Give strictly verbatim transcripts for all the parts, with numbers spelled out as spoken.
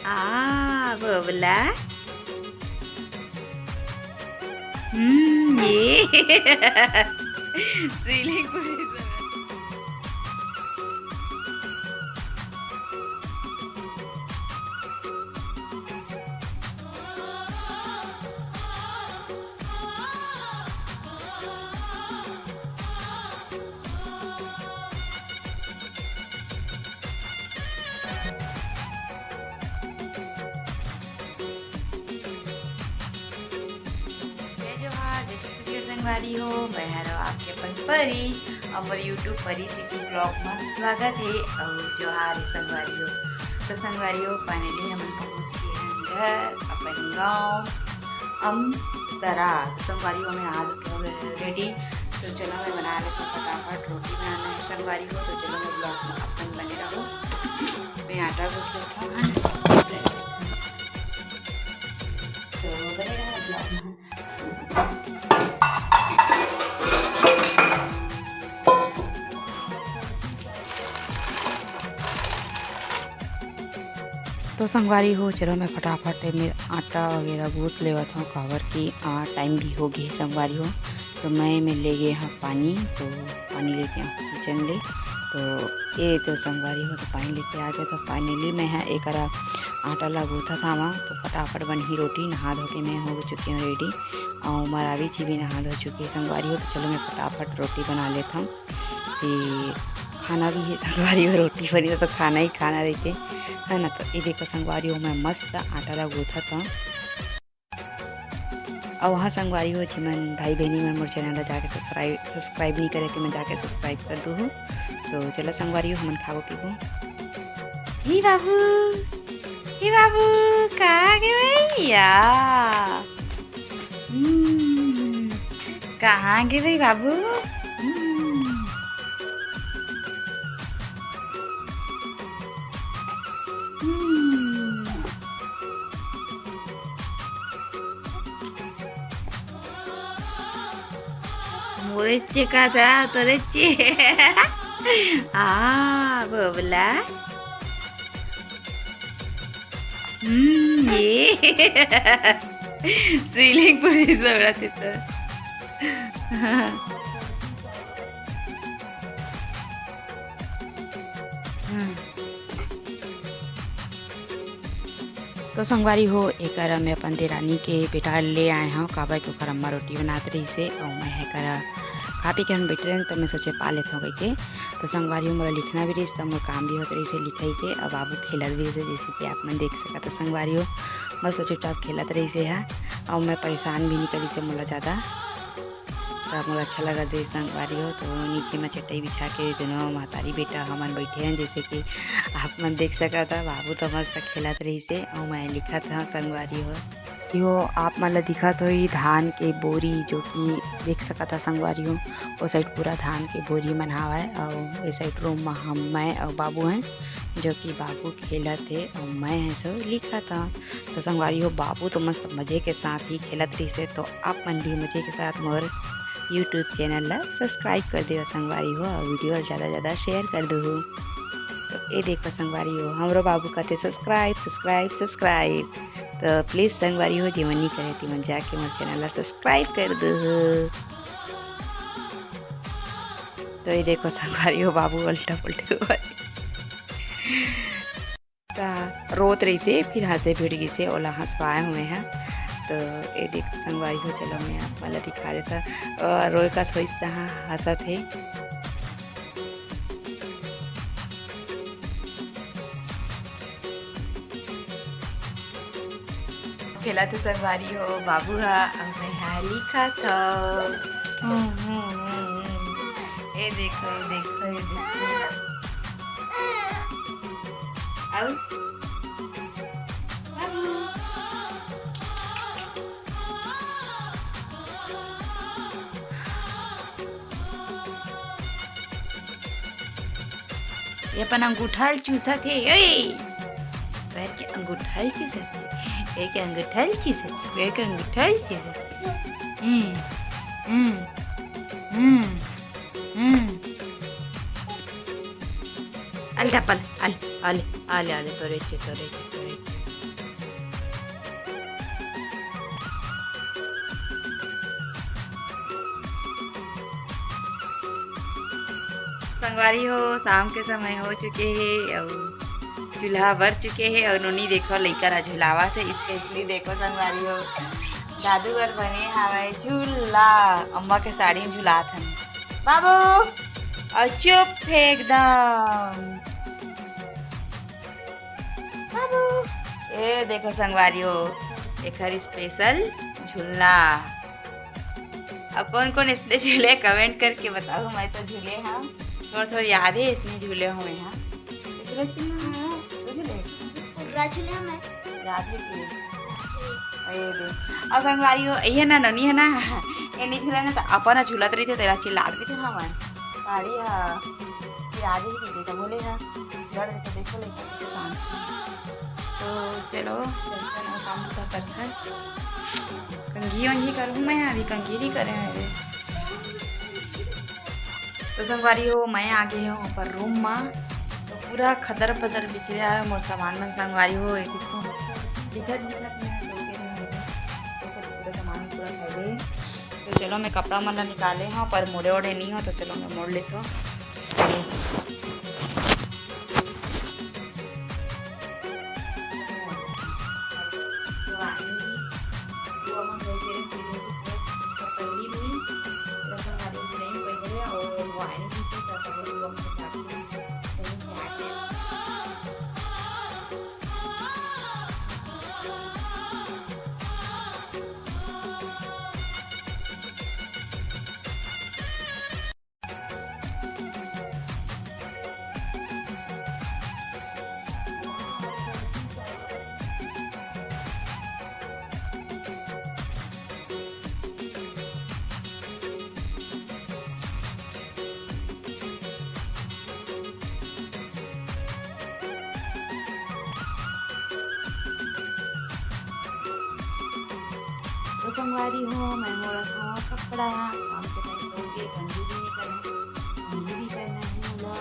आ, बोबला। हम्म, ये। सीलिंग पूरी। जय जोहार, जय छत्तीसगढ़ संगवारी हो, मैं हरो आपके अपन परी, अउ मोर YouTube परी सीजी vlog में स्वागत है। अउ जोहार है संगवारी हो। तो संगवारी हो, finally हमन पहुंच गए हैं घर, अपन गांव अमदरा। तो संगवारी हो, मैं आज हो गए ready। तो चलो, मैं बना लेती हूँ फटाफट, रोटी बनाना है संगवारी हो। तो चलो, मैं vlog में अपन बने रहो। मैं आटा गूंथ लेता हूँ, है ना? तो बने रहो vlog में। तो संगवारी हो, चलो मैं फटाफट एमे आटा वगैरह गूंथ लेवत हूँ, काबर कि आ, टाइम भी हो गए संगवारी हो। तो मैं एमे ले गए हाँ पानी, तो पानी लेके आऊँ किचन ले। तो ये तो संगवारी हो, तो पानी लेके आ गए। तो finally मैं हाँ एकरा आटा ला गूंथत हवा, तो फटाफट बनही रोटी। नहा धो के मैं हो चुकी हूँ ready, और मरावी जी भी नहा धो चुकी है संगवारी हो। तो चलो मैं फटाफट रोटी बना लेता हूँ। कि खाना भी है संगवारी हो, रोटी बनी तो खाना ही खाना रहते, है ना। तो ये देखो संगवारी हो, मैं मस्त आटा ला गूंथत हूँ। और वहाँ संगवारी हो, जिमन भाई बहनी मन मोर चैनल ला जाके सब्सक्राइब सब्सक्राइब नहीं करे, तो मैं जाके सब्सक्राइब कर दू हो। तो चलो संगवारी हो, हमन खाबो पीबो। हे बाबू, हे बाबू, कहाँ गे भैया? हम्म, कहाँ गे भाई बाबू? हम्म। हम्म। मोरे चेका था तोरे चे। आ, बोबला। हम्म, ये। सीलिंग पूरी सवड़ा थे तो। हम्म। तो संगवारी हो, एकर मैं अपन देरानी के बेटा ले आए हव, काबर के ओकर अम्मा रोटी बनात रहिस हे, अउ मैं ह एकर खा पी के हम बैठे रहेन, त मैं सोचे पा लेथव कहिके। तो संगवारी हो, मोला लिखना भी रहिस, त मोर काम भी होत रहिस हे लिखई के। अब बाबू खेलत भी रहिस हे, जैसे कि आप मन देख सकत हो संगवारी हो, मस्त चुपचाप खेलत रहिस हे हा, अउ मैं परेशान भी नहीं करिस हे मोला ज़्यादा। त मोला अच्छा लगत रहिस संगवारी हो, तो नीचे म चटाई बिछा के दोनों महतारी बेटा हमन बैठे हन, जैसे कि आप मन देख सकत ह। बाबू तो मस्त खेलत रहिस हे अउ मैं लिखत हव संगवारी हो। यो आप मन ल दिखत होही धान के बोरी, जो कि देख सकत ह संगवारी हो, ओ साइड पूरा धान के बोरी मन हावय अउ ए साइड रूम म हम, मैं अउ बाबू हन, जो कि बाबू खेलत हे अउ मैं ह सो लिखत हव। तो संगवारी हो, बाबू तो मस्त मजे के साथ ही खेलत रहिस हे। तो आप मन भी मजे के साथ मोर YouTube चैनल ला सब्सक्राइब कर देवा संगवारी हो, और वीडियो ला ज़्यादा ज़्यादा शेयर कर दू। तो ये देखो संगवारी हो, हमरो बाबू कहते सब्सक्राइब सब्सक्राइब सब्सक्राइब। तो प्लीज संगवारी हो, जेमन नहीं करे तेमन जाके मोर चैनल ला सब्सक्राइब कर दू। तो ये देखो संगवारी हो, बाबू उल्टा पुल्टा हुआ। त रोत रहिसे, फिर हंसे भिड़ गिसे, ओला हंसवाए हुए हैं। तो ये देख संगवारी हो, चलो मैं आप मन ला दिखा देता। अ, रोए कस होइस तहाँ हंसत हे। खेलत हे संगवारी हो, बाबू ह, अउ मैं ह लिखत हव। हम्म, हम्म, हम्म, हम्म। ए देखो, ए देखो, ए देखो। अउ बाबू। ये अपन अंगूठा ल चूसत हे। ओए! पैर के अंगूठा ल चूसत हे। पैर के अंगूठा ल चूसत हे। पैर के अंगूठा ल चूसत हे। हम्म, हम्म, हम्म, हम्म। आ, चल, चप्पल, आले, आले, आले, आले, तोरे चे, तोरे चे, तोरे चे। संगवारी हो, शाम के समय हो चुके हे अउ चूल्हा बर चुके हे अउ नोनी देखो लइका ला झुलावत हे, specially देखो संगवारी हो, दादू बर बने हावय झूला, अम्मा के साड़ी में झुलात हन बाबू। अउ चुप हे एकदम बाबू। ए देखो संगवारी हो, एकर special झुलना। अब कौन कौन इसने झूले, comment करके बताओ। मैं तो झूले हाँ, थोड़ा थोड़ा याद है इसने झूले हुए हाँ। तो झूले झूलना है, तो झूले। पूरा झूले हूँ मैं। याद है कि अरे दे। अब संगवारी हो, ये ना ननी है ना, ये नहीं झूला ना तो अपन झूलत रही थे, तेरा चिल्लात भी थे ना मन। साड़ी हा, फिर आज ही की तो बोले हा, घर देखो, देखो लेकिन कैसे शांत है। तो चलो, चलते हैं, काम तो करते हैं। कंघी वंघी करूँ मैं, अभी कंघी नहीं करे हैं अभी। तो संगवारी हो, मैं आ गए हूँ अपन रूम में, तो पूरा खदर पदर बिखरे है मोर सामान मन संगवारी हो। एक एक ठो लिखत लिखत मैं सो के रही हूँ, तो पूरा सामान पूरा फैले। तो चलो, मैं कपड़ा मन ला निकाले हूँ, पर मोड़े ओड़े नहीं हो, तो चलो मैं मोड़ लेता हूँ। तो संगवारी हो, मैं मोड़त हवं कपड़ा, काम के टाइम तो के कंघी भी नहीं करना, कंघी भी करना है मोला।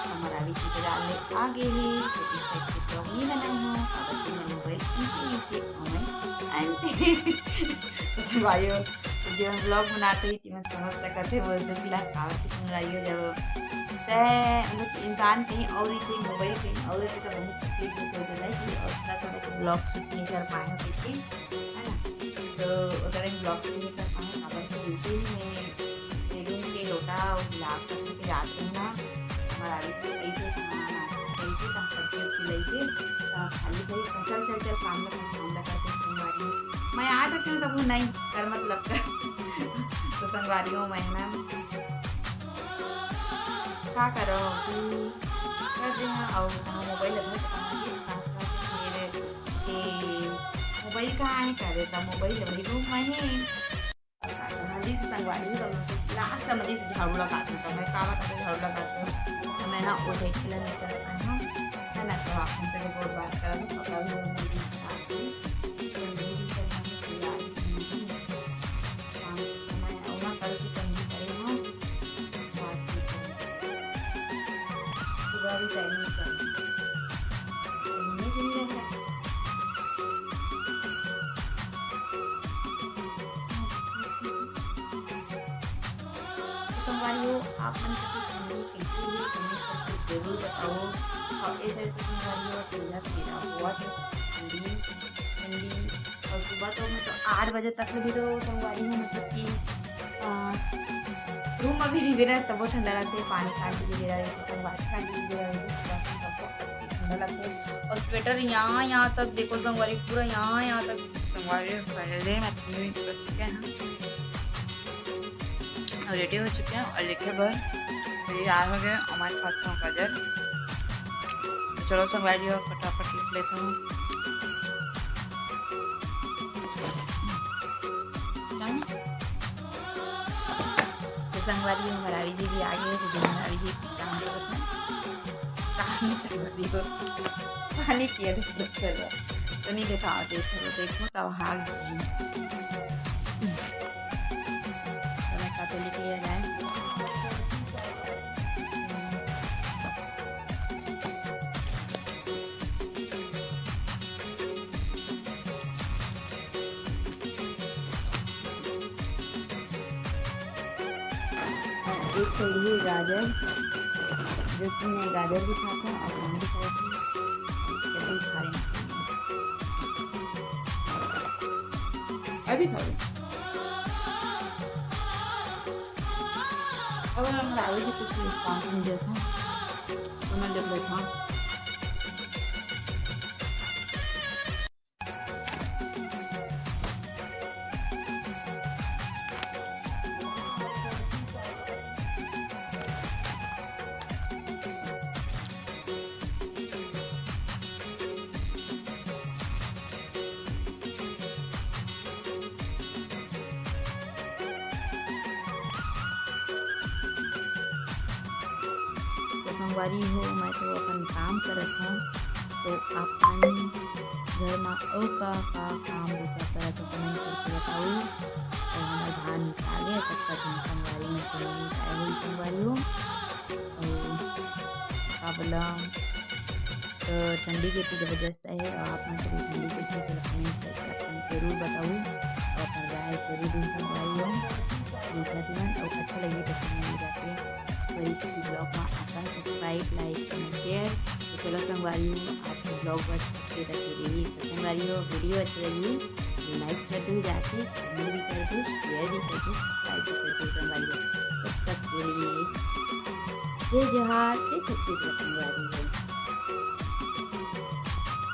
हमारा भी चीज डालने आ गए ही, तो इस टाइप के ब्लॉग नहीं बनाए हो, अब तुम मोबाइल इनके नीचे हमें आंटी। तो संगवारी हो, तो जो हम ब्लॉग बनाते ही मैं समझ सकत हे बोलते कि ला काबर के संगवारी हो, जब तय मतलब कि इंसान कहीं और ही, कहीं मोबाइल कहीं और ही, तो बहुत तकलीफ होते होते नहीं कि और इतना समय के ब्लॉग शूट नहीं कर पाए हो करके, है ना? तो उधर एक ब्लॉग शूट नहीं कर पाए, काबर कि जैसे ही मैं रूम के लोटा और गिलास रख के जाते हैं ना, हमारा आगे से कैसे खाना, कैसे कहाँ सब्जी उब्जी लैसे, तो खाली खाली चल चल चल काम लगा, काम लगा के संगवारी। मैं आ सकती हूँ तब नहीं कर मतलब का। तो संगवारी हो मैं ना का करो सी कर दे हाँ, और कहाँ मोबाइल लगा तो कहाँ ये कहाँ का मेरे ए मोबाइल कहाँ है करे का मोबाइल वही रूम में है। हाँ, जी से संगवारी हूँ, तो मैं लास्ट में जी से झाड़ू लगाती हूँ, तो मैं का बता के झाड़ू लगाती हूँ, तो मैं ना वो साइड के लिए निकल आई हूँ, है ना, तो आप उनसे भी बहुत बात करा दो, पकड़ा भी उन्होंने भी कहा कि तो मेरी भी करना है, तो यार, हम्म, काम करना है, और ना कल की कंघी करे हूँ, रात की कंघी। सुबह भी टाइम निकल, तो घूमने के लिए रहता। तो संगवारी हो, आप मन के कुछ जिंदगी कैसे हुई, comment करके जरूर बताओ। और इधर तो संगवारी हो, सुबह तेरा हुआ था, ठंडी, ठंडी, और सुबह तो मतलब आठ बजे तक भी तो संगवारी हो, मतलब कि, आ, रूम में भी रिबेरा तबो ठंडा लगता है, पानी काट के रिबेरा रहते, संगवारी काट के रिबेरा रहते, सुबह से तबो अति ठंडा लगता है। और स्वेटर यहाँ, यहाँ तक देखो संगवारी, पूरा यहाँ, यहाँ तक संगवारी फैले, मैं पूरी कर चुके हैं। और रेडी हो चुके हैं और लिखे बर तैयार हो गए। और मैं खाते हैं गाजर। तो चलो संगवारी हो, फटाफट लिख लेता हूँ। तो संगवारी हो, हमारा जी भी आ गए। तो हमारा जी काम करत है, काम संगवारी हो, पानी पिए दे, चलो। तो नहीं देखा, देखो, देखो, तो हाँ जी। तो मैं कहाँ पे लिख लिया जाए? एक side ही गाजर, जो कि मैं गाजर भी खाता हूँ और आम भी खाता हूँ, एकदम खा रहे हैं। अभी खा रहे हैं। अब हम आवे की कुछ काम समझे था, तो मैं देख लेता हूँ। तो संगवारी हो, मैं तो अपन काम करत हूँ, तो अपन घर मा अउ का का काम बूता करत हो, comment करके बताओ। और हमर भान निकाले, तब तक हम संगवारी में तो नहीं आए हुई संगवारी हो। और का बोला, तो ठंडी के तो जबरदस्त है, और आप मन के भी ठंडी के तो comment करके अपन जरूर बताओ, और अपन राय जरूर दो संगवारी हो। देखा जीवन और अच्छा लगी तो comment जाके और इसी vlog में अपन subscribe, like, comment, share। तो चलो संगवारी हो, आज के vlog बस इतने तक के रही। तो संगवारी हो, video अच्छी लगी तो like कर दो जाके, comment भी कर दो, share भी कर दो, subscribe भी कर दो संगवारी हो। तब तक के लिए जय जोहार, जय छत्तीसगढ़ संगवारी हो।